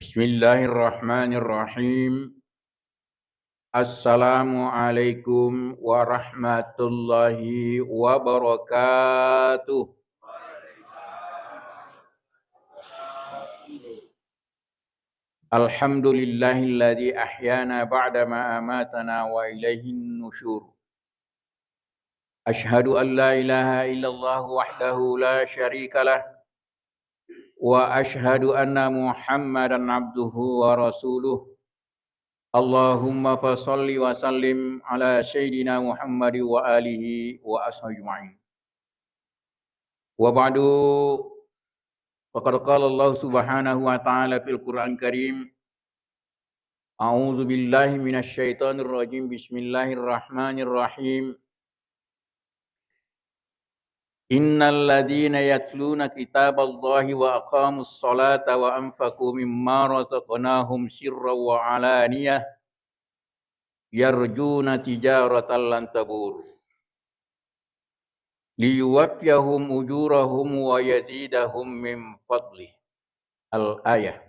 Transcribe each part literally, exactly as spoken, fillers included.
Bismillahirrahmanirrahim. Assalamualaikum warahmatullahi wabarakatuh. Alhamdulillahilladzi ahyana ba'da ma amatana wa ilaihin nusyur. Asyhadu an la ilaha illallah wahdahu la syarika lah, wa asyhadu anna Muhammadan abduhu wa rasuluh. Allahumma fasalli wa sallim ala sayyidina Muhammad wa alihi wa ashabihi ajma'in. Wa ba'du, faqad qala Allah subhanahu wa ta'ala fil Qur'an Karim, a'udzu billahi minasy syaithanir rajim. Bismillahirrahmanirrahim. Innal ladzina yatluna kitaballahi wa aqamus salata wa anfaqu mimma razaqnahum sirran wa alaniyah yarjuna tijaratan lan tabur. Liyuwaffiyahum ujurahum wa yazidahum min fadlih. Al-ayah.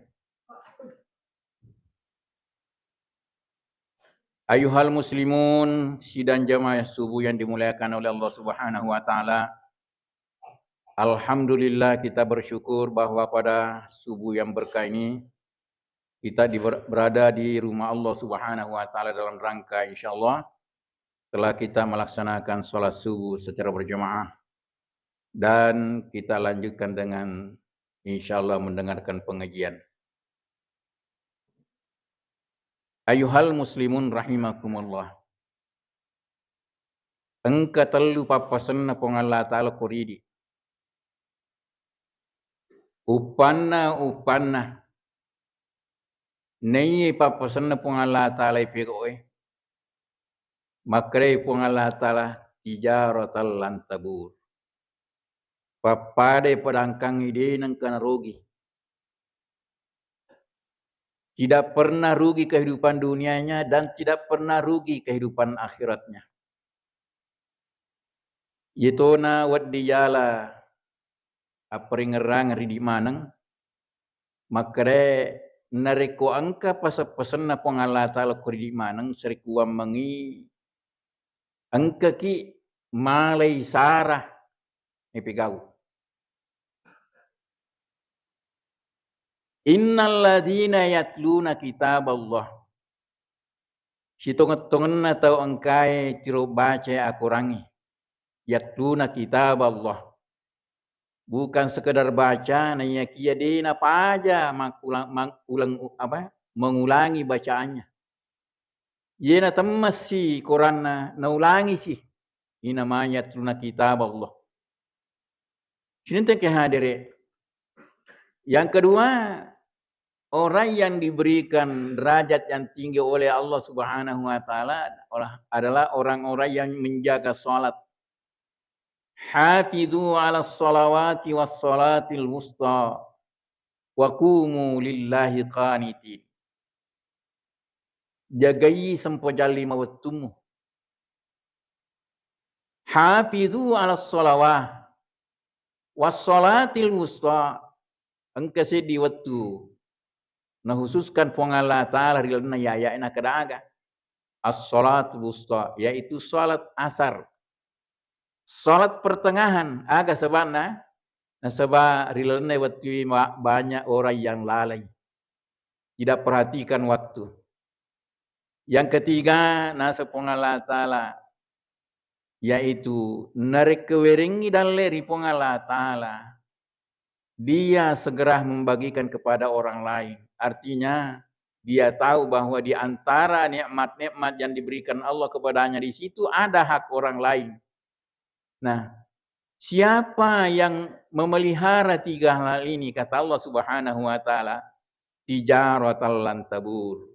Ayuhal muslimun, sidang jamaah subuh yang dimuliakan oleh Allah Subhanahu wa Ta'ala. Alhamdulillah, kita bersyukur bahwa pada subuh yang berkah ini kita di, berada di rumah Allah Subhanahu wa Ta'ala dalam rangka, insya Allah, telah kita melaksanakan sholat subuh secara berjamaah, dan kita lanjutkan dengan, insya Allah, mendengarkan pengajian. Ayuhal muslimun rahimakumullah. Engka tellu pappasenna Puang Allah Ta'ala ko ridi. Uppanna, uppanna. Naiye pappasenna Puang Allah Ta'ala ipego'e. Makkedai Puang Allah Ta'ala, tijaratan lan tabur. Pappadai padangkangngi de nengka narugi. Tidak pernah rugi kehidupan dunianya dan tidak pernah rugi kehidupan akhiratnya. Yetona wedding yala apparingerrang ridi maneng, makkeda narekko engka pase-, pasenna Puang Allah Ta'ala ko ridi maneng, sarekkuammengngi engkaki malai sara ipegau. Innalladzina yatluna kitaballah. Sitongeng-tongenna tau engkae tiro baca akorangnge. Yatluna kitaballah. Bukan sekedar baca, naiyakiya de napaja makkulang-, mang-, ulang-, apa, mengulangi bacaannya. Yena temmessi koranna, naulangisi. Inama yatluna kitaballah. Sininna engkae hadere. Yang kedua, orang yang diberikan derajat yang tinggi oleh Allah Subhanahu wa Ta'ala adalah orang-orang yang menjaga salat. Hafizu ala salawati was salatil wusta wa qumu lillahi qanitin. Jagai sempajang lima wettummu. Hafizu ala salawah was salatil wusta. Engka seddi wettu nahususkan Puang Allah Ta'ala ri lalenna aya'e, nakkeda aga? As-salatul wusta, yaitu salat asar. Salat pertengahan. Aga sebabna? Nasaba ri lalenna wettue ma-, banyak orang yang lalai. Tidak perhatikan waktu. Yang ketiga, naseng Puang Allah Ta'ala, yaitu narekko werengngi dalle ri Puang Allah Ta'ala, dia segera membagikan kepada orang lain. Artinya, dia tahu bahwa di antara nikmat-nikmat yang diberikan Allah kepadanya, di situ ada hak orang lain. Nah, siapa yang memelihara tiga hal ini? Kata Allah Subhanahu wa Ta'ala, tijaratan lan tabur.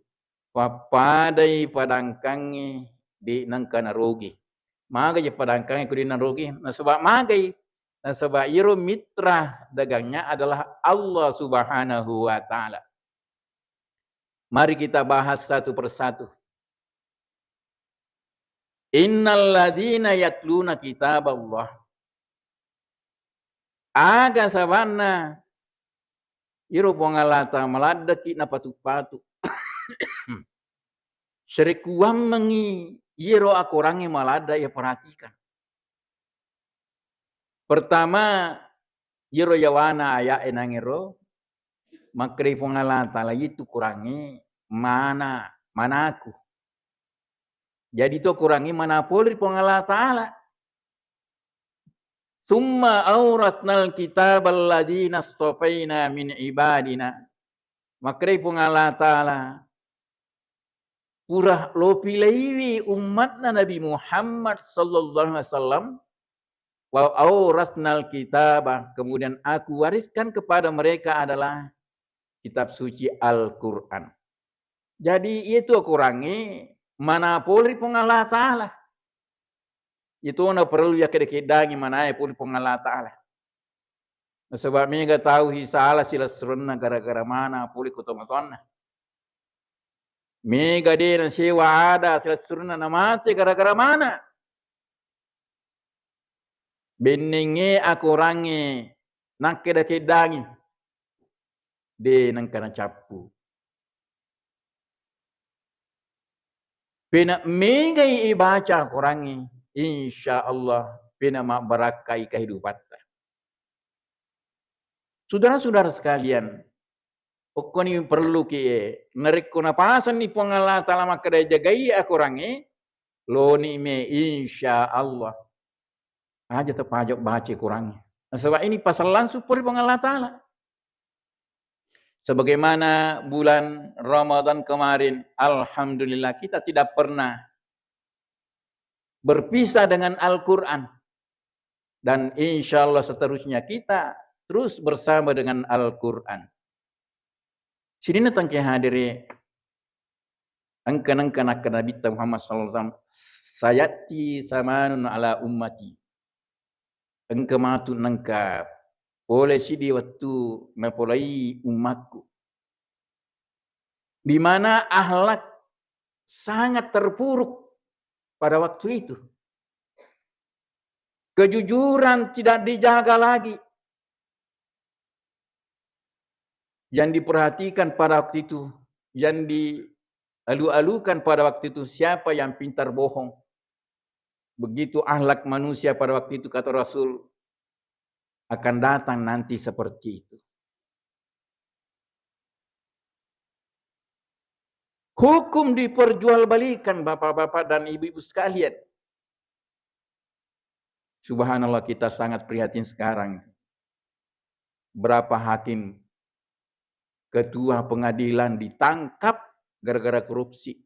Pappadai padangkangnge de nengka narugi. Magai padangkangnge ko de narugi? Nasaba magai? Nasaba iyaro mitra dagangnya adalah Allah Subhanahu wa Ta'ala. Mari kita bahas satu persatu. Innalladzina yatluna kitaballah. Aga sabanna Iro Puang Allah Ta'ala maladdaki napatu-patu. Serekuammengi iyaro akorangnge maladda iya perhatikan. Pertama, iyaro yawana aya'e nangero, makkeda Puang Allah Ta'ala itu korangnge mana, manaku. Jadi to korangnge mana pole ri Puang Allah Ta'ala. "Tsumma auratnal kitabal ladzina astafaina min ibadina." Makkedai Puang Allah Ta'ala, pura lopilaiwi ummatna Nabi Muhammad sallallahu alaihi wasallam, "Wa auratnal kitaba," kemudian aku wariskan kepada mereka adalah kitab suci Al-Quran. Jadi itu korangnge mana pole ri Puang Allah Ta'ala. Itu na perlu yakkedda-keddangi manae pole Puang Allah Ta'ala. Nasaba mega tau hi sala silessurenna gara-gara mana pole ko tomatoanna. Mega de nasewa ada silessurenna namate gara-gara mana. Bennengnge akorangnge nakkedda-keddangi. De nengka nacappu. Pena megai ibaca Korangnge, insya Allah pena mabbarakkai kehidupatta. Saudara-saudara sekalian, okkoni perlu ki e, narekko napasanni Puang Allah Ta'ala makkeda jagai akorangnge, loni me insya Allah. Aja tapaja baca Korangnge. Nasaba ini pasal langsung pole Puang Allah Ta'ala. Sebagaimana bulan Ramadan kemarin, alhamdulillah kita tidak pernah berpisah dengan Al-Quran. Dan insya Allah seterusnya kita terus bersama dengan Al-Quran. Sininna tangke hadere, engka nengka nakkeda Nabitta Muhammad sallallahu alaihi wasallam, "Sayati samanun ala ummati." Engka matu nengka pole sidi wettu napolai ummakku. Di mana akhlak sangat terpuruk pada waktu itu. Kejujuran tidak dijaga lagi. Yang diperhatikan pada waktu itu, yang dialu-alukan pada waktu itu, siapa yang pintar bohong. Begitu akhlak manusia pada waktu itu, kata Rasul, akan datang nanti seperti itu. Hukum diperjualbelikan, Bapak-bapak dan Ibu-ibu sekalian. Subhanallah, kita sangat prihatin sekarang. Berapa hakim, ketua pengadilan ditangkap gara-gara korupsi.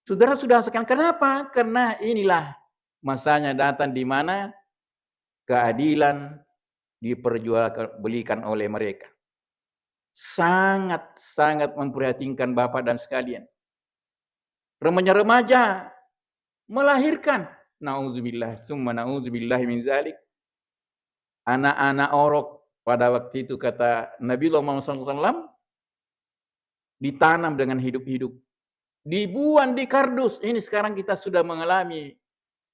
Saudara-saudara sekalian, kenapa? Karena inilah masanya datang di mana keadilan diperjualbelikan oleh mereka. Sangat-sangat memprihatinkan Bapak dan sekalian. Remaja-remaja melahirkan. Nauzubillah, summa nauzubillah min zalik. Anak-anak orok pada waktu itu, kata Nabi Muhammad sallallahu alaihi wasallam, ditanam dengan hidup-hidup. Dibuang di kardus. Ini sekarang kita sudah mengalami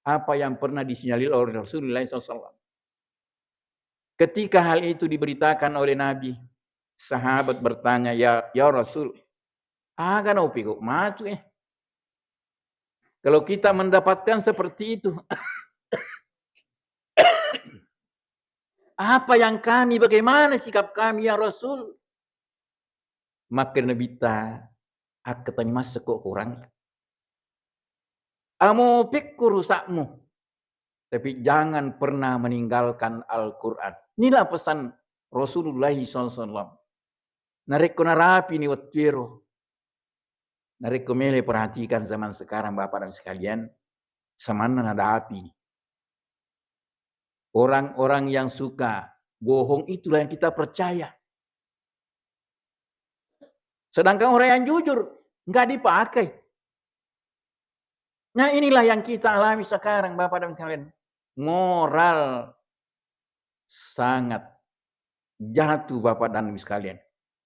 apa yang pernah disinyalir oleh Rasulullah sallallahu alaihi wasallam. Ketika hal itu diberitakan oleh Nabi, sahabat bertanya, "Ya, ya Rasul, aga naupigau matu eh? Kalau kita mendapatkan seperti itu, apa yang kami, bagaimana sikap kami, ya Rasul?" Makkeda Nabitta, "Akkatani masseko Korangnge. Amo pekko rusakmu, tapi jangan pernah meninggalkan Al-Quran." Inilah pesan Rasulullah sallallahu alaihi wasallam. Narekko narapini wettuero, narekko mele perhatikan zaman sekarang, Bapak dan sekalian, samanna nadapi. Orang-orang yang suka bohong itulah yang kita percaya. Sedangkan orang yang jujur nggak dipakai. Nah, inilah yang kita alami sekarang, Bapak dan sekalian. Moral sangat jatuh, Bapak dan Ibu sekalian.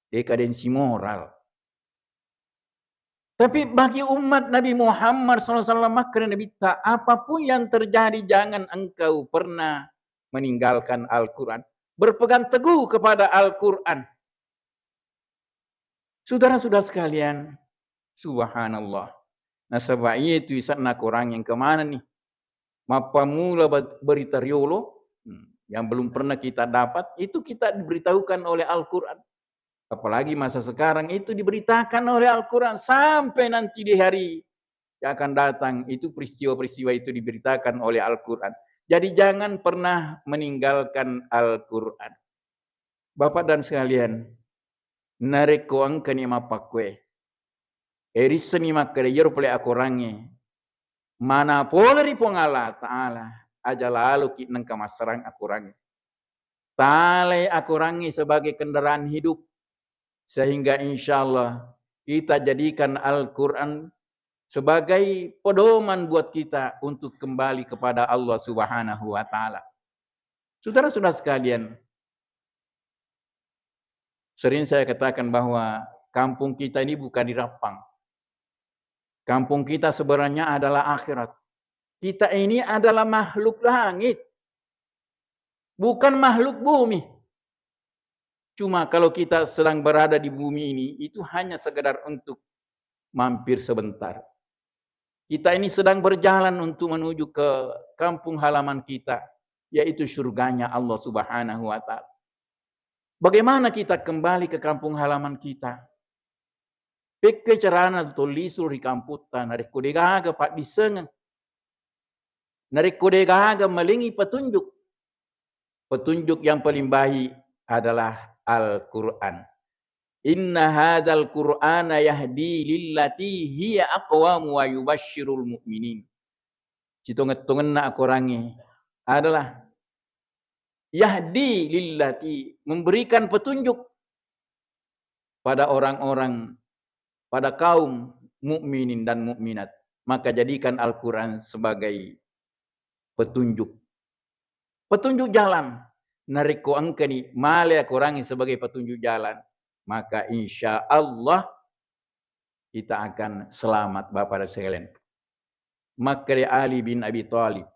Dekadensi moral. Tapi bagi umat Nabi Muhammad sallallahu alaihi wasallam, makkeda Nabitta, "Apapun yang terjadi, jangan engkau pernah meninggalkan Al-Quran. Berpegang teguh kepada Al-Quran. Saudara-saudara sekalian, subhanallah. Nasaba iyatu isanna Akorang engka manenni. Mappamula ba-, berita riolo, hmm, yang belum pernah kita dapat, itu kita diberitahukan oleh Al-Quran. Apalagi masa sekarang itu diberitakan oleh Al-Quran sampai nanti di hari yang akan datang, itu peristiwa-peristiwa itu diberitakan oleh Al-Quran. Jadi jangan pernah meninggalkan Al-Quran. Bapak dan sekalian, narekko engkani mappakkue, erissenni makkeda iyaro pole akorangnge, mana pole ri Puang Allah Ta'ala, aja laloki nengka massarang akorangnge. Talai akorangnge sebagai kendaraan hidup, sehingga insya Allah kita jadikan Al-Quran sebagai pedoman buat kita untuk kembali kepada Allah Subhanahu wa Ta'ala. Saudara-saudara sekalian, sering saya katakan bahwa kampung kita ini bukan di Rappang. Kampung kita sebenarnya adalah akhirat. Kita ini adalah makhluk langit, bukan makhluk bumi. Cuma kalau kita sedang berada di bumi ini, itu hanya sekedar untuk mampir sebentar. Kita ini sedang berjalan untuk menuju ke kampung halaman kita, yaitu surganya Allah Subhanahu wa Ta'ala. Bagaimana kita kembali ke kampung halaman kita? Pekke carana tuli lisu ri kamputta, narekko degaga paddissengeng, narekko degaga malingi petunjuk. Petunjuk yang paling baik adalah Al-Quran. Inna hadzal Qur'ana yahdi lillati hiya aqwam wa yubashshirul mu'minin. Sitongeng-tongenna akorangnge adalah yahdi lillati, memberikan petunjuk pada orang-orang, pada kaum mukminin dan mukminat. Maka jadikan Al-Quran sebagai petunjuk. Petunjuk jalan. Narekko engkani male akorangnge sebagai petunjuk jalan, maka insya Allah kita akan selamat, Bapak dan sekalian. Makkeda Ali bin Abi Thalib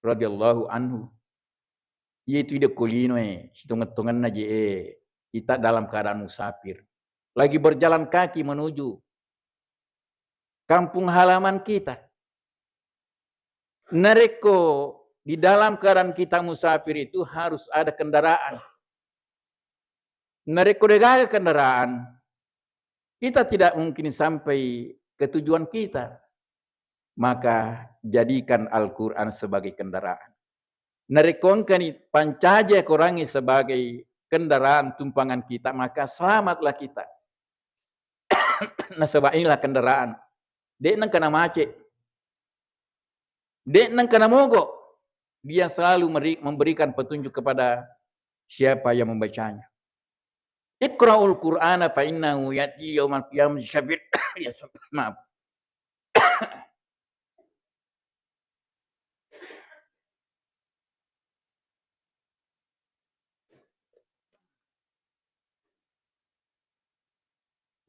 radhiyallahu anhu, iyatu idekko linoe, sitongeng-tongenna je e, kita dalam keadaan musafir, lagi berjalan kaki menuju kampung halaman kita. Narekko di dalam keadaan kita musafir itu harus ada kendaraan. Narekko degaga kendaraan, kita tidak mungkin sampai ke tujuan kita. Maka jadikan Al-Quran sebagai kendaraan. Narekko engkani pancaji akorangnge sebagai kendaraan tumpangan kita, maka selamatlah kita. Nasaba inilah kendaraan. De' nengka namace. De' nengka namogok. Dia selalu meri-, memberikan petunjuk kepada siapa yang membacanya. Iqra'ul Qur'ana fa innahu ya'ti yaumal qiyamati syafi'an. Ya, maaf.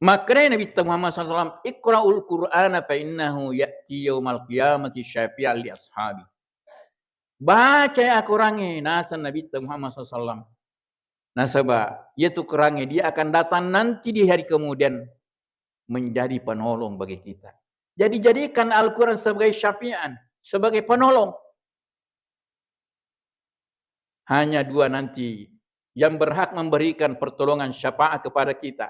Makkedai Nabitta Muhammad sallallahu alaihi wasallam, "Iqra'ul Qur'ana fa innahu ya'ti yaumal qiyamati syafi'an li ashabi." Bacai akorangnge, naseng Nabitta Muhammad sallallahu alaihi wasallam. Nasaba, iyatu korangnge dia akan datang nanti di hari kemudian menjadi penolong bagi kita. Jadi, jadikan Al-Quran sebagai syafi'an, sebagai penolong. Hanya dua nanti yang berhak memberikan pertolongan syafaat kepada kita.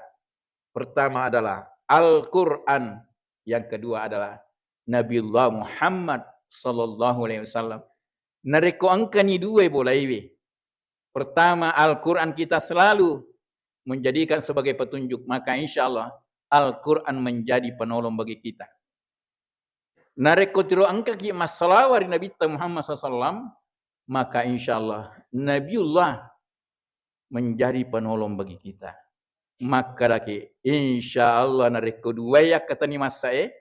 Pertama adalah Al-Quran, yang kedua adalah Nabiullah Muhammad sallallahu alaihi wasallam. Narekko engkani dua bolaiwe, pertama, Al-Quran kita selalu menjadikan sebagai petunjuk, maka insya Allah Al-Quran menjadi penolong bagi kita. Narekko tiro engkaki massalawa ri Nabitta Muhammad sallallahu alaihi wasallam, maka insya Allah Nabiullah menjadi penolong bagi kita. Makkedaki, insya Allah narekko duai akkatani massae,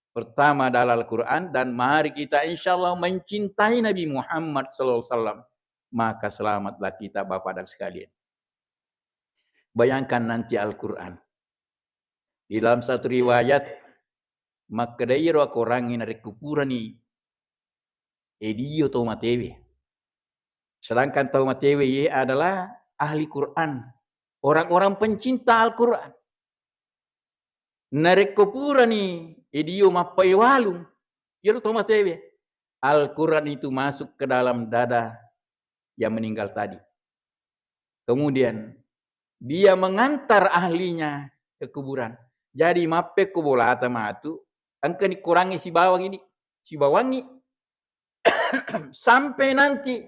pertama adalah Al-Quran, dan mari kita insya Allah mencintai Nabi Muhammad sallallahu alaihi wasallam, maka selamatlah kita, Bapak dan sekalian. Bayangkan nanti Al-Quran. Di dalam satu riwayat, makkedai ro akorangnge narekko purani, e, dio tau matewe. Sedangkan tau matewe ye adalah ahli Quran, orang-orang pencinta Al-Quran. Narekko purani idio mappaewalung, iyaro to matewe, Al-Quran itu masuk ke dalam dada yang meninggal tadi. Kemudian dia mengantar ahlinya ke kuburan. Jadi mappekko bolata matu, engkani korangnge sibawang ini, sibawangi sampai nanti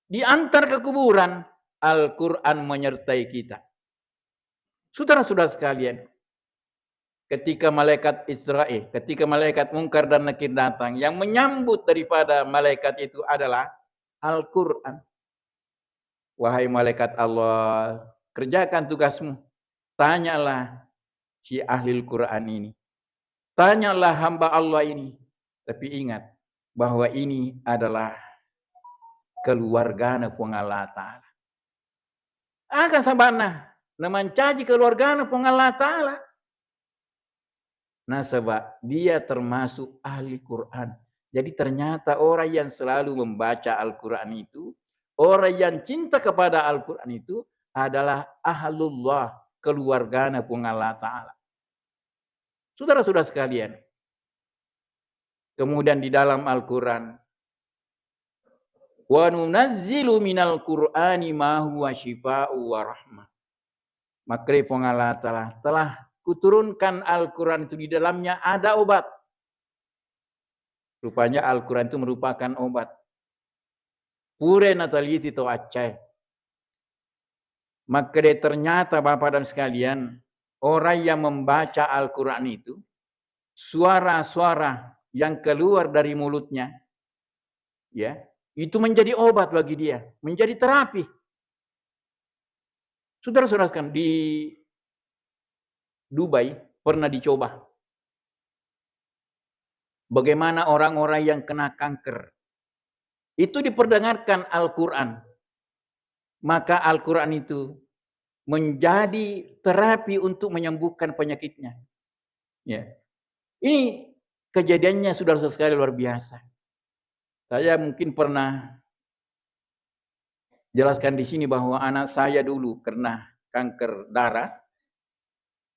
diantar ke kuburan, Al-Quran menyertai kita. Saudara-saudara sekalian, ketika malaikat Israel, ketika malaikat Mungkar dan Nakir datang, yang menyambut daripada malaikat itu adalah Al-Quran. Wahai malaikat Allah, kerjakan tugasmu. Tanyalah si ahli Al-Quran ini. Tanyalah hamba Allah ini. Tapi ingat bahwa ini adalah keluargana Puang Allah Ta'ala. Aga sabana namancaji keluargana Puang Allah Ta'ala? Nasaba dia termasuk ahli Quran. Jadi ternyata orang yang selalu membaca Al-Quran itu, orang yang cinta kepada Al-Quran itu adalah ahlullah, keluargana Puang Allah Ta'ala. Saudara-saudara sekalian, kemudian di dalam Al-Quran, "Wa nunazzilu minal Qur'ani ma huwa syifa'u wa rahmah." Makkeda Puang Allah Ta'ala, "Telah kuturunkan Al-Quran itu di dalamnya ada obat." Rupanya Al-Quran itu merupakan obat. Pura nateliti to accai. Makkeda ternyata Bapak dan sekalian, orang yang membaca Al-Quran itu, suara-suara yang keluar dari mulutnya, ya, itu menjadi obat bagi dia, menjadi terapi. Saudara-saudara sekalian, di Dubai pernah dicoba bagaimana orang-orang yang kena kanker itu diperdengarkan Al-Quran, maka Al-Quran itu menjadi terapi untuk menyembuhkan penyakitnya. Ya. Ini kejadiannya, saudara-saudara sekalian, luar biasa. Saya mungkin pernah jelaskan di sini bahwa anak saya dulu kena kanker darah,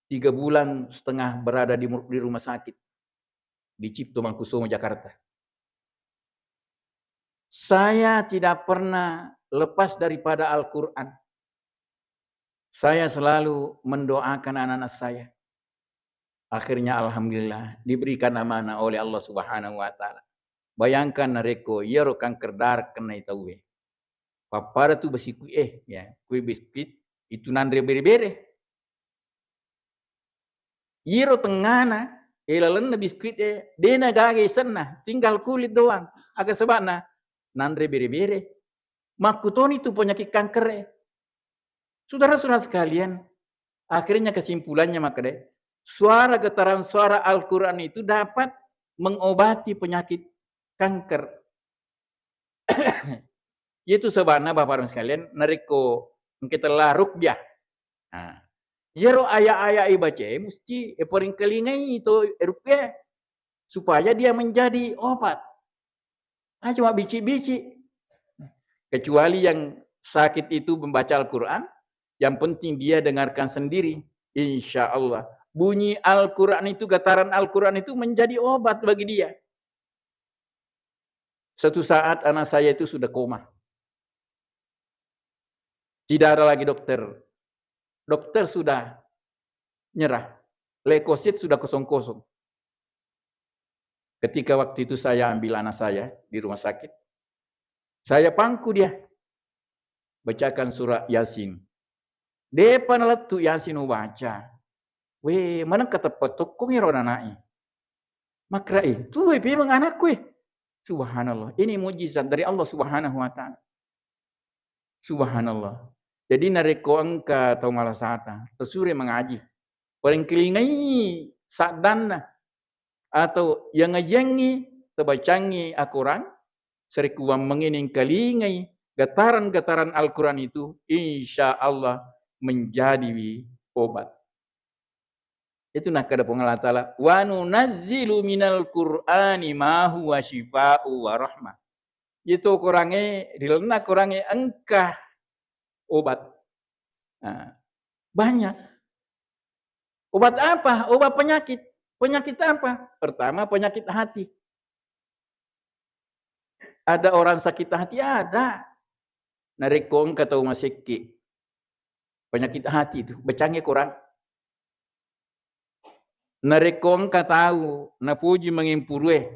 tiga bulan setengah berada di, di rumah sakit di Cipto Mangunkusumo, Jakarta. Saya tidak pernah lepas daripada Al-Quran. Saya selalu mendoakan anak-anak saya. Akhirnya, alhamdulillah, diberikan amanah oleh Allah Subhanahu wa Ta'ala. Bayangkan, narekko iyaro kanker darah kennai tauwe, pappada tu besi kui e, ya, kui biskuit itu nanre bere-bere. Iyaro tengngana, e, lalenna biskuit e, de na gaga isenna, tinggal kulit doang. Aga sebabna? Nanre bere-bere. Makkutoni tu penyakit kanker e. Saudara-saudara sekalian, akhirnya kesimpulannya makkeda, suara, getaran suara Al-Quran itu dapat mengobati penyakit kanker. Itu sebabna, Bapak dan sekalian, narekko engka tella ruqyah, nah, iyaro ayat-ayat ibaca e mesti, e, paringkalingai to ruqyah supaya dia menjadi obat. Ah, cuma bici-bici. Kecuali yang sakit itu membaca Al-Quran, yang penting dia dengarkan sendiri. Insya Allah, bunyi Al-Quran itu, getaran Al-Quran itu menjadi obat bagi dia. Satu saat anak saya itu sudah koma. Tidak ada lagi dokter. Dokter sudah nyerah. Leukosit sudah kosong-kosong. Ketika waktu itu saya ambil anak saya di rumah sakit, saya pangku dia. Bacakan surah Yasin. Depa nalettu Yasin ubaca. We, maneng kateppa tokkong ero nanae. Makrai, tuwe pemeng anakku e. Subhanallah. Ini mujizat dari Allah Subhanahu wa Ta'ala. Subhanallah. Jadi, narekko engka tau malasata, tesure mangaji, parengkalingai saddanna, atau yangajiangngi, tabacangngi Al-Quran, sarekkuammengngi nengkalingai gataran-gataran Al-Quran itu, insya Allah menjadi obat. Itu nakkeda Puang Allah Ta'ala, "Wa nunazzilu minal Qur'ani ma huwa syifa'u wa rahmah." Itu Qurangnge, ri lalenna Qurangnge engka obat. Nah, banyak. Obat apa? Obat penyakit. Penyakit apa? Pertama, penyakit hati. Ada orang sakit hati? Ada. Narekko engka tau masekke, penyakit hati itu, bacangngi Quran. Narekko engka tau napoji mangempurue,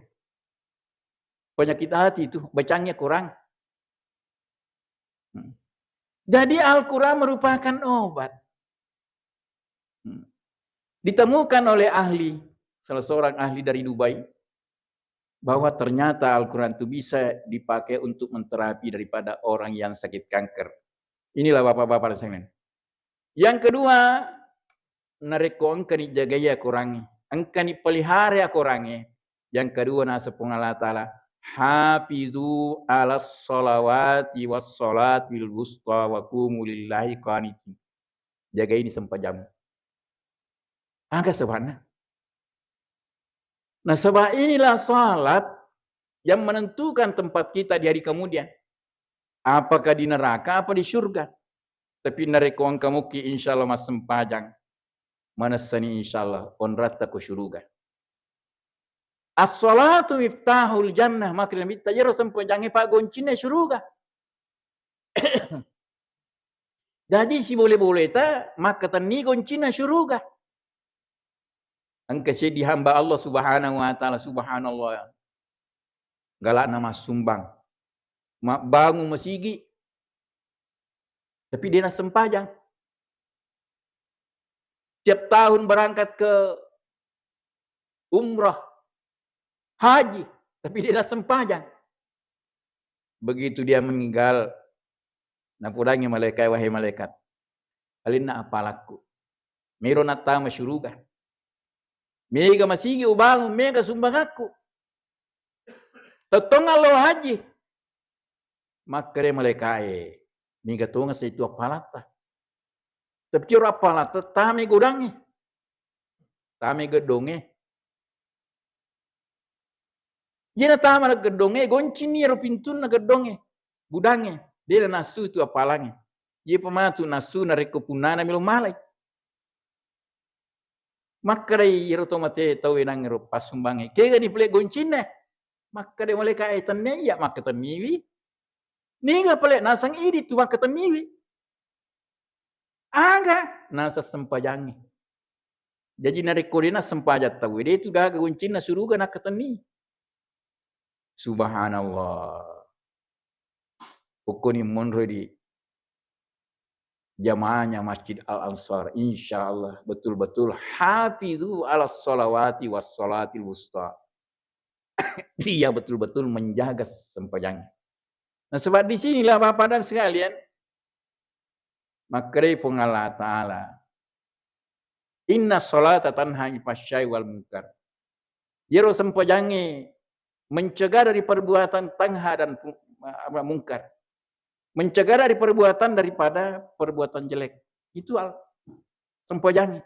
penyakit hati itu, bacangngi Quran. Hmm. Jadi Al-Quran merupakan obat. Hmm. Ditemukan oleh ahli, salah seorang ahli dari Dubai, bahwa ternyata Al-Quran itu bisa dipakai untuk menterapi daripada orang yang sakit kanker. Inilah bapak-bapak dan sekalian. Yang kedua, narekko engkani jagai akorangnge, engkani pelihara akorangnge, yang kedua, naseng Puang Allah Ta'ala, "Hafizu ala salawati was salatil wusta wa qumu lillahi qanitin." Jagaini sempajammu. Aga sebabna? Nasaba inilah salat yang menentukan tempat kita di hari kemudian. Apakah di neraka apa di surga? Tapi narekko engka mukki, insya Allah, massempajang, manessani, insya Allah, onratta ko suruga. As-salatu miftahul jannah, maka Nabitta, iyaro sempajangnge paggoncinna suruga. Jadi, sibole-boleta makkatenni goncinna suruga. Engka seddi hamba Allah Subhanahu wa Ta'ala, subhanallah, galakna massumbang, mabbangung masigi, tapi de nassempajang. Tiap tahun berangkat ke umrah, haji, tapi de nassempajang. Begitu dia meninggal, napodangngi malaikat, "Wahai malaikat, alinna apalakku. Miro nattama suruga. Mega masigi ubangung, mega sumbangakku. Tettong allo haji." Makkeda malaikae, "Niga tonga saitu appalatta." Tapi ero appalatta tame godangnge, tame geddongnge. Iye natama geddongnge, goncinni ero pintunna geddongnge, gudangnge, de nassu tu appalangnge. Iye pematu nassu narekko punnana melo malai. Makkedai iyaro to mate tau wenang ero passumbangnge, "Kegani pale goncinna?" Makkeda malaikae, "Tennia iya makkatenniwi. Niga pale naseng idi tu makkatenniwi? Aga?" Naseng sempajangnge. Jaji narekko de nassempajang tauwe, de tu gaga goncinna suruga nakkatenni. Subhanallah. Ukkoni monro di jamaahnya Masjid Al Ansar, insya Allah betul-betul hafizu ala salawati was salatil wusta. Dia betul-betul menjaga sempajangnya. Nah, sebab di sinilah Bapak dan sekalian, makkedai Puang Allah Ta'ala, "Inna salata tanha 'anil fahsya'i wal munkar." Iyaro sempajangnge mencegah dari perbuatan tanha dan pu-, apa, mungkar. Mencegah dari perbuatan, daripada perbuatan jelek. Itu al-, sempajangnge.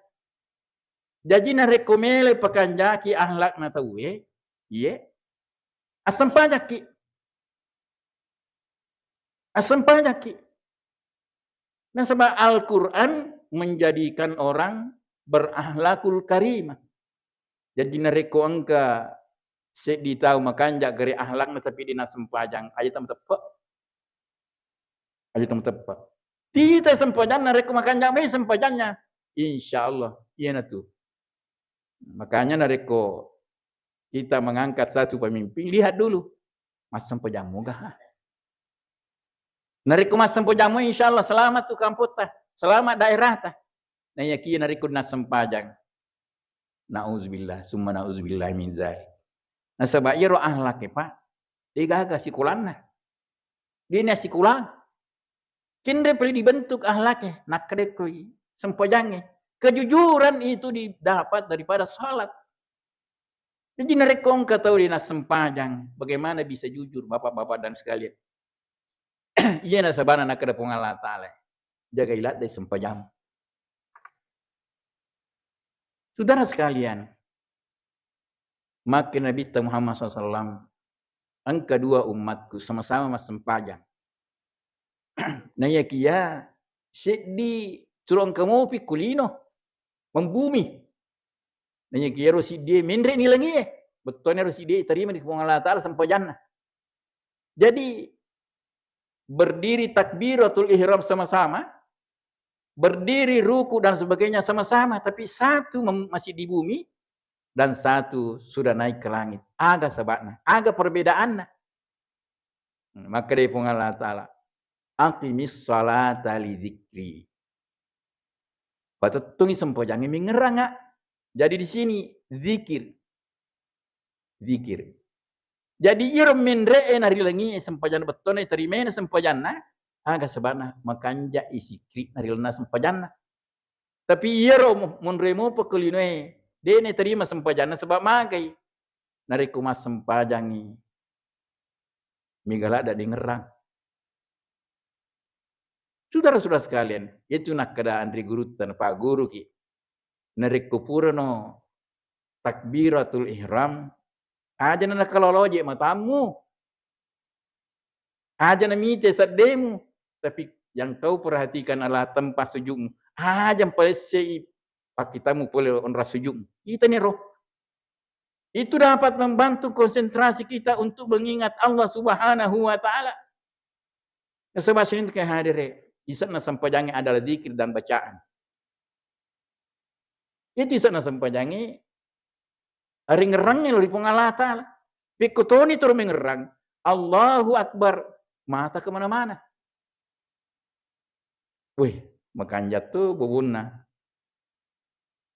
Jaji narekko mele pakanjaki akhlakna tauwe, iye, assempajakki. Assempajakki. Nasaba Al-Quran menjadikan orang berakhlakul karimah. Jadi narekko engka seddi tau makanja gare akhlakna tapi de nassempajang, aja tamateppe. Aja tamateppe. Tita sempajanna, rekko makanja mai sempajanna, insya Allah iyanatu. Makanya narekko kita mengangkat satu pemimpin, lihat dulu, massempajammu ga? Narekko massempajammu, insya Allah selamat tu kampotta, selamat daerahta. Naiyakiya narekko nassempajang, nauzubillah, summa nauzubillah min dzalik. Nasaba iyaro akhlak e, Pak, de gaga sikolanna. De na sikola. Kenre pale dibentuk akhlak e, nakkedekkoi sempajangnge. Kejujuran itu didapat daripada salat. Jadi narekko engka tau de nassempajang, bagaimana bisa jujur, Bapak-bapak dan sekalian? Iya nasabana nakkeda Puang Allah Ta'ala, jagai ladde sempajammu. Saudara sekalian, makke Nabitta Muhammad sallallahu alaihi wasallam, engka dua ummatku sama-sama massempajang. Naiyakiya seddi curo engka mopi ku lino, membumi. Naiyakiya ro siddie menre' ni langie, bettuanna ro siddie tarima di Puang Allah Ta'ala sempajanna. Jadi, berdiri takbiratul ihram sama-sama, berdiri ruku dan sebagainya sama-sama, tapi satu mem-, masih di bumi dan satu sudah naik ke langit. Aga saba'na, aga perbedaanna. Hmm, maka dari Puang Allah Ta'ala, "Aqimis salata li dzikri." Patettungi sempajangnge mengngerranga. Jadi di sini zikir. Zikir. Jadi iyaro menre'e narilangi sempajanna, bettuanna tarimaina sempajanna, aga saba'na? Makanja'i sikri narilanna sempajanna. Tapi iyaro mu-, munre mupa ko linoe, de'na tarima sempajanna sebab magai. Narekko massempajangngi, mega ladda dengerrang. Saudara-saudara sekalian, itu nakkeda anre gurutta, napagguruki. Narekko purano takbiratul ihram, aja na nakaloloje matammu. Aja na mite seddemu, tapi yang kau perhatikan adalah tempat sujudmu. Aja mpalessei pakkitammu pole onrang sujudmu. Itaniro. Itu dapat membantu konsentrasi kita untuk mengingat Allah Subhanahu wa Ta'ala. Nasaba sinintu ke hadere, ise'na sempajangnge adalah zikir dan bacaan. Itu ise'na sempajangnge aringngerrangnge lao ri Puang Allah Ta'ala. Pekko toni toro mengngerrang, Allahu Akbar, mata kemana-mana. Wih, makanja tu bobonna.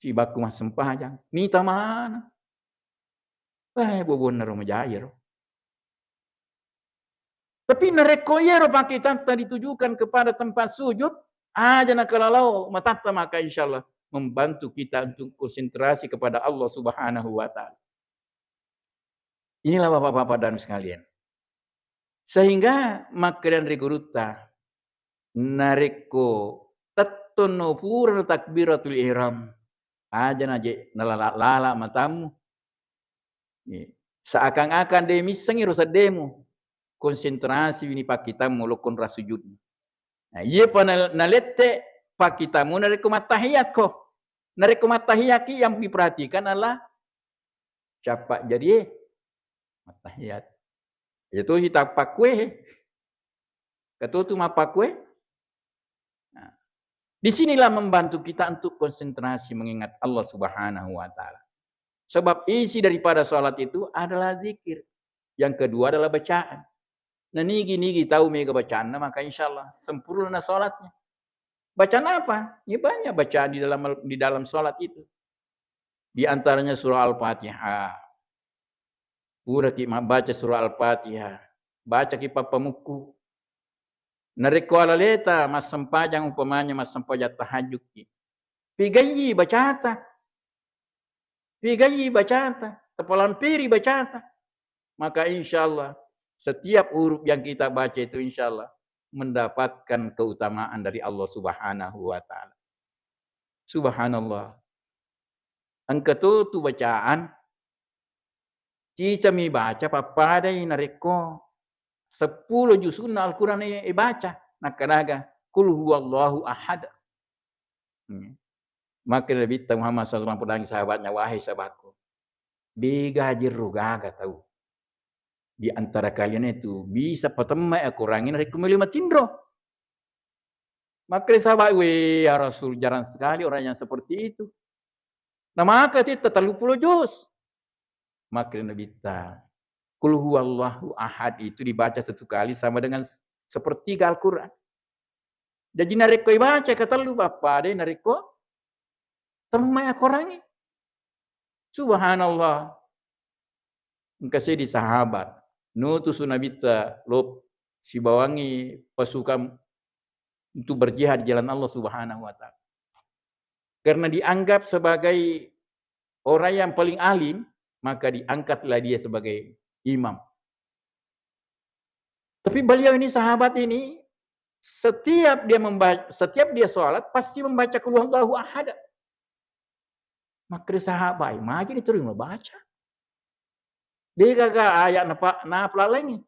Sibakku massempajang, nita mana? Eh, bobonna ro majai ro. Tapi narekko iyaro pakkitatta ditujukan kepada tempat sujud, aja nakalalao matatta, maka insya Allah membantu kita untuk konsentrasi kepada Allah Subhanahu wa Ta'ala. Inilah Bapak-bapak dan sekalian. Sehingga makkeda anre gurutta, narekko tettonno purano takbiratul ihram, aja naje nalala-lala matammu. Seakan-akan de missengi ro seddemu, konsentrasi wini pakkitammu lokko onrang sujudmu. Nah, iyepa na-, nalette pakkitammu narekko mattahiyatko. Narekko mattahiyatki, yang diperhatikan adalah cappa jarie mattahiyat. Iya tosi tappakkue. Katutu mappakkue. Nah, disinilah membantu kita untuk konsentrasi mengingat Allah Subhanahu wa Ta'ala. Sebab isi daripada salat itu adalah zikir. Yang kedua adalah bacaan. Nah, nigi-nigi tau mega bacaanna, maka insya Allah sempurna salatnya. Bacaan apa? Ya, banyak bacaan di dalam, di dalam salat itu. Di antaranya surah Al-Fatihah. Puraki mabbaca surah Al-Fatihah, bacaki pappamukku. Narekko alaleta massempajang, umpamanya massempajang tahajudki, pigayyi bacata, pigayyi bacata, tapalampiri bacata, maka insya Allah setiap huruf yang kita baca itu insya Allah mendapatkan keutamaan dari Allah Subhanahu wa Ta'ala. Subhanallah. Engka to tu bacaan, cicami baca pappadai narekko seppulo jusunna Al-Quran e, e baca. Nakkadaga, "Qul huwallahu ahad." Hmm. Maka Nabitta Muhammad sallallahu alaihi wasallam podangi sahabatnya, "Wahai sahabatku, dega jerro gaga tau di antara kalian itu bisa patemmai Al-Quran ini narekko melo matinro." Makkeda sahabat, "Weh, ya Rasul, jarang sekali orang yang seperti itu. Namaka titta telluppulo juz." Makkeda Nabitta, "Qul huwallahu ahad itu dibaca satu kali sama dengan sepertiga Al-Quran." Jadi narekko ibaca katellu pappadai narekko temmai akorangnge. Subhanallah. Engka seddi sahabat nutusu Nabitta lo sibawangi pasukan untuk berjihad di jalan Allah Subhanahu wa Ta'ala. Karena dianggap sebagai orang yang paling alim, maka diangkatlah dia sebagai imam. Tapi beliau ini, sahabat ini, setiap dia membaca, setiap dia sholat pasti membaca Qul huwallahu ahad. Makkeda sahabat, "Maji ni terus membaca. Degaga ayat napa-, napalalengi."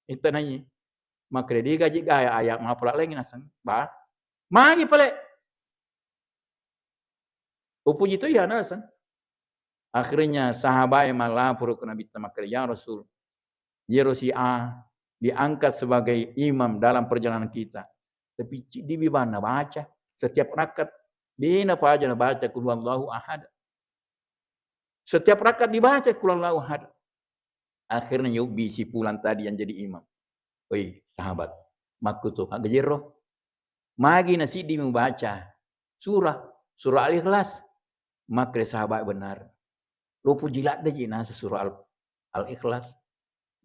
Itanai. Makkeda, "Degaji ga ayat, ayat mapalalengi naseng." Ba. Magi pale. Upuji to iya naseng. Akhirnya sahabat yang melapor ke Nabi, makkeda, "Ya Rasul, yero si A diangkat sebagai imam dalam perjalanan kita. Tapi ciddi bi banna baca. Setiap rakaat dena paja nabaca Qul Huwallahu Ahad. Setiap rakaat dibaca Qul Huwallahu Ahad." Akhirnya yobbi si Pulan tadi yang jadi imam. "Oi, sahabat, makkuto, agajero. Magi nasiddi mubaca surah, surah Al-Ikhlas?" Makkeda sahabat, "Benar. Lo puji ladde ji nasa surah Al-, Al-Ikhlas."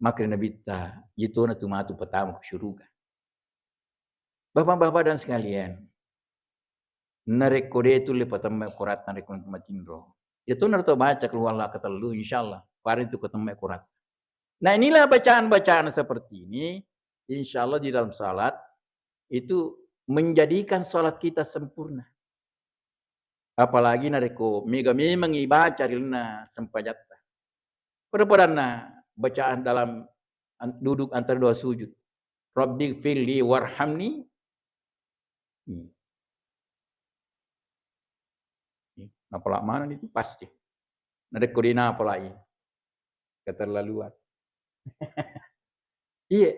Makkeda Nabitta, "Yitona tu matu pertama ke syurga." Bapak-bapak dan sekalian, narekko de tulle patemme Quratta narekko matinro, yatona to baca Qul Huwallahu katellu, insyaallah, pada tu katemme Quratta. Nah, inilah bacaan-bacaan seperti ini, insyaallah di dalam salat itu menjadikan salat kita sempurna. Apalagi narekko mega memang ibaca ri lalenna sempajatta. Pada-padanna bacaan dalam an-, duduk antara dua sujud. "Rabbighfirli warhamni." Hmm. Hmm. Napala maneng itu pasti. Narekko de napalai, keterlaluan. Iya.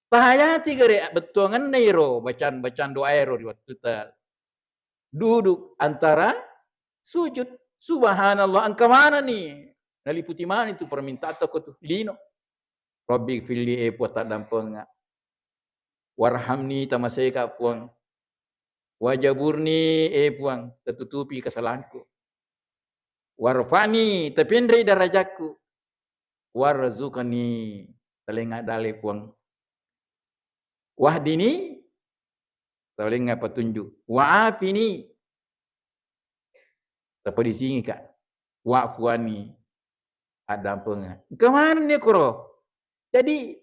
Tahayati gare bettuangenna iro bacaan-bacaan doa ero ri wettuta duduk antara sujud. Subhanallah, engka manenni naliputi maneng itu permintaan toko tu lino. "Rabbighfirli," e Puang, taddampenga. "Warhamni," tamaseka Puang. "Wajburni," e Puang, tatutupi kesalahanku. "Warfa'ni," tapenrei darajakku. "Warzuqni," talengnga dalle Puang. "Wahdini," talengnga petunjuk. "Wa'afini," tapadisingika. "Wa'fu anni," addampenga. Engka manenni koro. Jadi,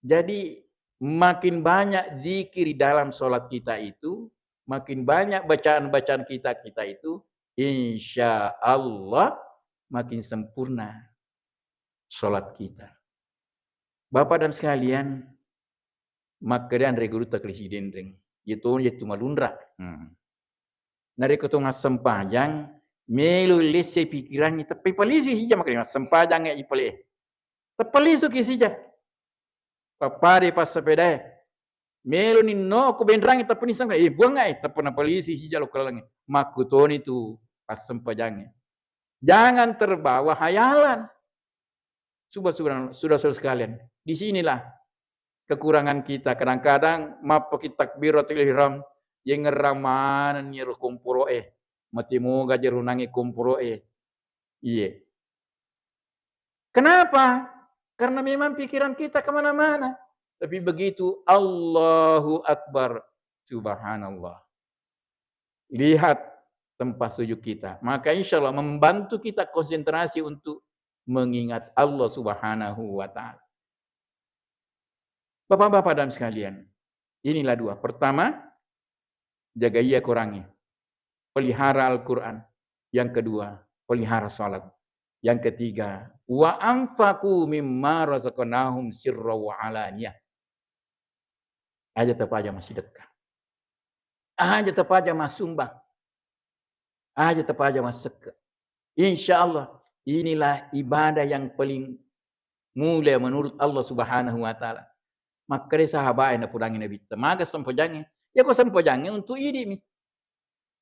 jadi makin banyak zikir di dalam sholat kita itu, makin banyak bacaan-bacaan kita, kita itu, insya Allah makin sempurna sholat kita. Bapak dan sekalian, makkeda anre gurutta Kali Sidenreng, "Iya toni yettu malunra." Hmm. Narekko to massempajang, melo lesse pikirangnge, teppai palisu sija, makkeda massempajang e ipale. Teppalisuki sija. Pappada passepedae. Melo ninno ko benrangnge, teppa nisseng, eh, buangnga e, teppa napalisi sija lo kelangnge. Makkutoni tu passempajangnge. Jangan terbawa hayalan. Sudah, sudah, sudah, saudara sekalian, di sinilah kekurangan kita. Kadang-kadang mappaki takbiratul ihram, yengngerang manenni ro komporo'e, mate moga jerunangngi komporo'e. Iye. Kenapa? Karena memang pikiran kita kemana-mana. Tapi begitu Allahu Akbar, subhanallah. Lihat tempat sujud kita. Maka insya Allah membantu kita konsentrasi untuk mengingat Allah Subhanahu wa Ta'ala. Bapak-bapak dan sekalian, inilah dua. Pertama, jaga iya Qurangnge. Pelihara Al-Quran. Yang kedua, pelihara salat. Yang ketiga, "Wa anfaqu mimma razaqnahum sirra wa alaniyah." Aja tapaja massidekka. Aja tapaja massumbang. Aja tapaja massekke. Insya Allah, inilah ibadah yang paling mulia menurut Allah Subhanahu wa Ta'ala. Makkeda sahabat e napudangi Nabitta, "Maga sempajangnge?" "Ya, ko sempajangnge untuk idi mi."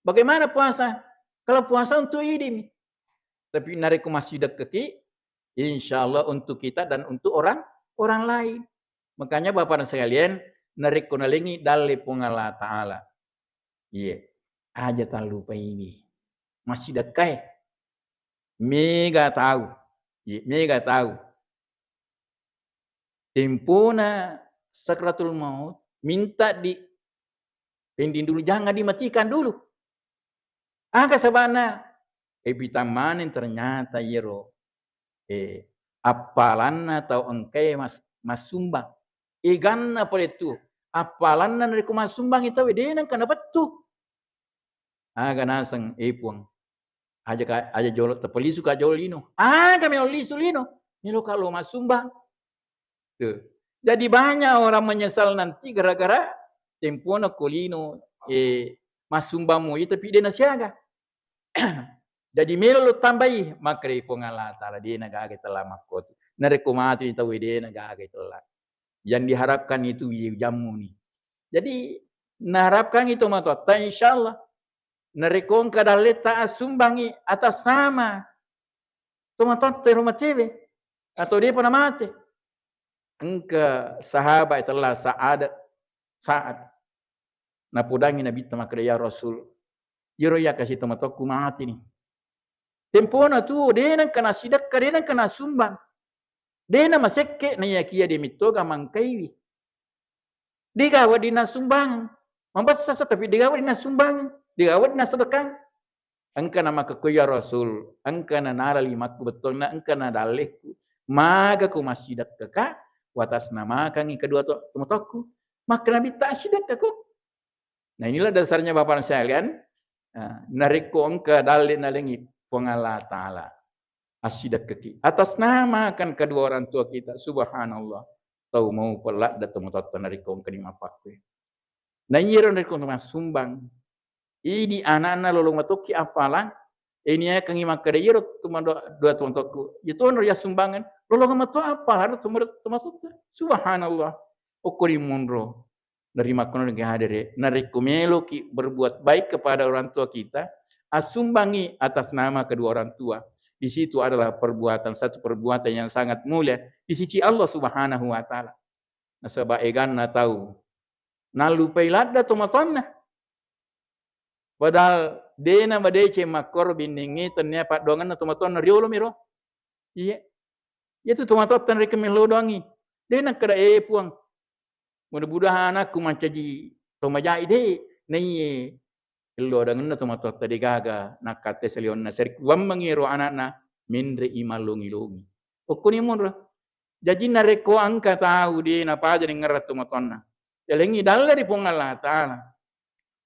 "Bagaimana puasa?" "Kalau puasa untuk idi mi." Tapi narekko massidekka ki, insya Allah untuk kita dan untuk orang, orang lain. Makanya Bapak dan sekalian, narekko nalengi dalle Puang Allah Ta'ala, iye, aja tallupaini massidekkae. Mega tau, iye, mega tau tempona sakratul maut, minta di pending dulu, jangan dimatikan dulu. Aga sabana? Epitang maneng ternyata iyaro, eh, appalanna tau engkae mas-, massumbang. Eganna pole tu, appalanna narekko massumbangi tau, de nengka napettu. Aga naseng, eh, Puang, aja ka, aja jolo, tapalisu ka jolo lino. Aga melo lisu lino? Melo ka lo massumbang. Tuh. Jadi banyak orang menyesal nanti gara-gara tempona ko lino, eh, massumbang moi, tapi de nasiaga. Jadi melo lo tambai, makkeda Puang Allah Taala, de' na gaga itella makkotu. Narekko mateni tau, de' na gaga itella. Yang diharapkan itu ye jammuni. Jadi naharapkan itu matoatta, insyaallah. Narekko engka dalletta assumbangi atas nama tomatoatta ero matewe atau de'pa namate. Engka sahabat itella Sa'ad, Sa'ad. Napodangi Nabitta makkeda, "Ya Rasul, iyaro iya kasi tomatoakku mateni. Tempona tuo, de' nengka nasidekka, de' nengka nasumbang. De' namasekke, naiyakiya de' mettoga mangkaiwi. De' gaga wedding nassumbangeng. Mabessasa, tapi de' gaga wedding nassumbangeng. De' gaga wedding nassedekkang." Engka namakkekko, "Ya Rasul, engka nanala limakku bettuanna, engka nadallekku. Maga ko massidekkaka, watasnamakangngi kedua to-, tomatoakku." Makkeda Nabitta, "Assidekkako." Nah, inilah dasarnya Bapak Ibu sekalian, eh, narekko engka dalle nalengi Puang Allah Taala, assidekkaki. Atas nama kan kedua orang tua kita, subhanallah. Tau mau peladda tomatoatta narekko engka ni mappakkue. Na iyaro narekko massumbang, idi anakna lolong matokki appalang, eniakangi makkeda, "Iyaro tuma-, dua tomatoakku, iya tonro ya sumbangan, lolong mato appalang tuma-, tomatoatta." Subhanallah. Okko ni monro. Narimakkono dengan hadere, narekko meloki berbuat baik kepada orang tua kita, assumbangi atas nama kedua orang tua. Di situ adalah perbuatan, satu perbuatan yang sangat mulia di sisi Allah Subhanahu wa Ta'ala. Nasaba eganna tau nallupai ladda tomatoanna. Padahal de'na madeceng makkoro binnengnge, tennia paddoangenna tomatoanna riolo miro. Iya. Iyatu tomatoatta narekko mellodoangi. De' nakkeda, "Eh, Puang, mudah-mudahan anakku mancaji to majae." De', naiye ellodangenna tomatoatta de' gaga nakkatte salionna, sarekkuammengi ero anakna menre'i mallongi-longi. Okkoni monro. Jaji narekko engka tau de' napaja dengngerang tomatoanna, yalengngi dalle ri Puang Allah Ta'ala.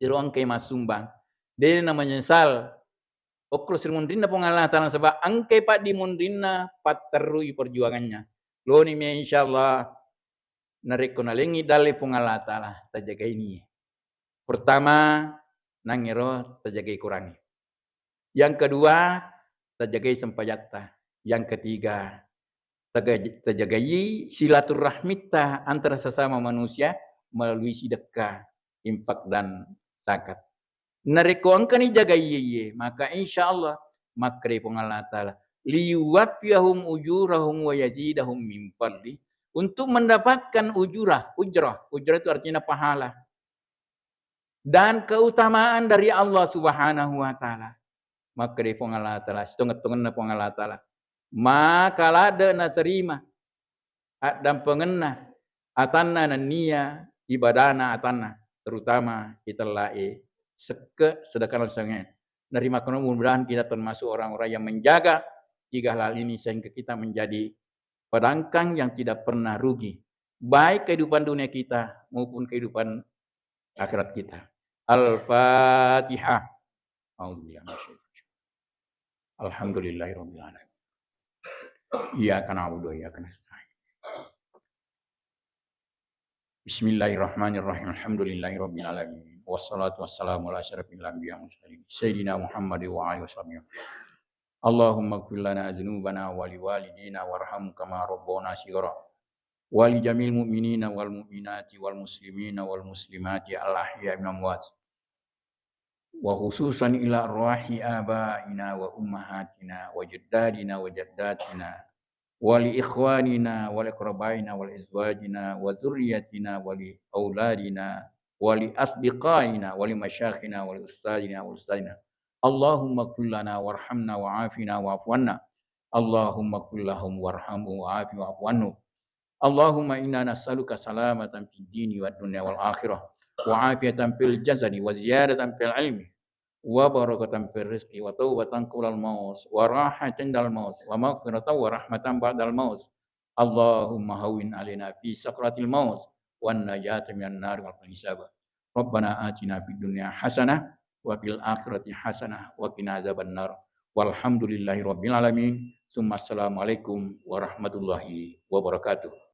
Iro engkai massumbang, de' namanyesal okko ri munrinna Puang Allah Ta'ala, nasaba engkai paddi munrinna patterrui perjuangannya. Loni mi, insyaallah, narekko nalengngi dalle Puang Allah Ta'ala, tajagaini. Pertama, nangero tajagai Qurangnge. Yang kedua, tajagai sempajatta. Yang ketiga, taga-, tajagai silaturahmitta antara sesama manusia melalui sidekka, infak, dan zakat. Narekko engkani jagai iye-iye, maka insyaallah makkedai Puang Allah Ta'ala, "Liyuwaffiyahum ujurahum wa yazidahum min fadli." Untuk mendapatkan ujurah, ujrah, ujrah itu artinya pahala dan keutamaan dari Allah Subhanahu wa Ta'ala. Makkedai Puang Allah Ta'ala, sitongeng-tongenna Puang Allah Ta'ala, maka ladde naterima addampengenna atanna nennia ibadana atanna, terutama itellae sekke sedekah sange. Narimakkono, mudah-mudahan kita termasuk orang-orang yang menjaga tiga hal ini sehingga kita menjadi pedangkang yang tidak pernah rugi, baik kehidupan dunia kita maupun kehidupan akhirat kita. Al-Fatihah. A'udzubillahi minasyaitonir rajim. Alhamdulillahirabbil alamin. Iyyaka na'budu wa iyyaka nasta'in. Bismillahirrahmanirrahim. Alhamdulillahirabbil alamin. Wassalatu wassalamu ala asyrafil anbiya wal mursalin, Sayyidina Muhammad wa alihi washabihi. Allahumma ighfir lana dzunubana wa liwalidina warhamhum kama rabbawna shighara. Wa li jami'il mu'minina wal mu'minati wal muslimina wal muslimati al ahya'i minal amwat. Wa khususan ila arwahi abaina wa ummahatina wa jaddadina wa jaddatina wa li ikhwanina wa li aqrabaina wa li azwajina wa dzurriyyatina wa li auladina wa li asdiqaina wa li masyayikhina wa li ustadzina wa ustadzina. Allahumma ighfir lana warhamna wa'afina wa'fu anna. Allahumma ighfir lahum warhamhum wa'afi wa'fu anhum. Allahumma inna nas'aluka salamatan fid dini wad dunya wal akhirah, wa afiyatan fil jasadi, wa ziyadatan fil ilmi, wa barakatan fil rizqi, wa taubatan qablal maut, wa rahatan indal maut, wa maghfiratan wa rahmatan ba'dal maut. Allahumma hawwin alaina fi sakratil maut, wan najata minan nar wal hisab. Rabbana atina fid dunya hasanah wa fil akhirati hasanah wa qina adzabannar. Walhamdulillahi rabbil alamin. Summa assalamualaikum warahmatullahi wabarakatuh.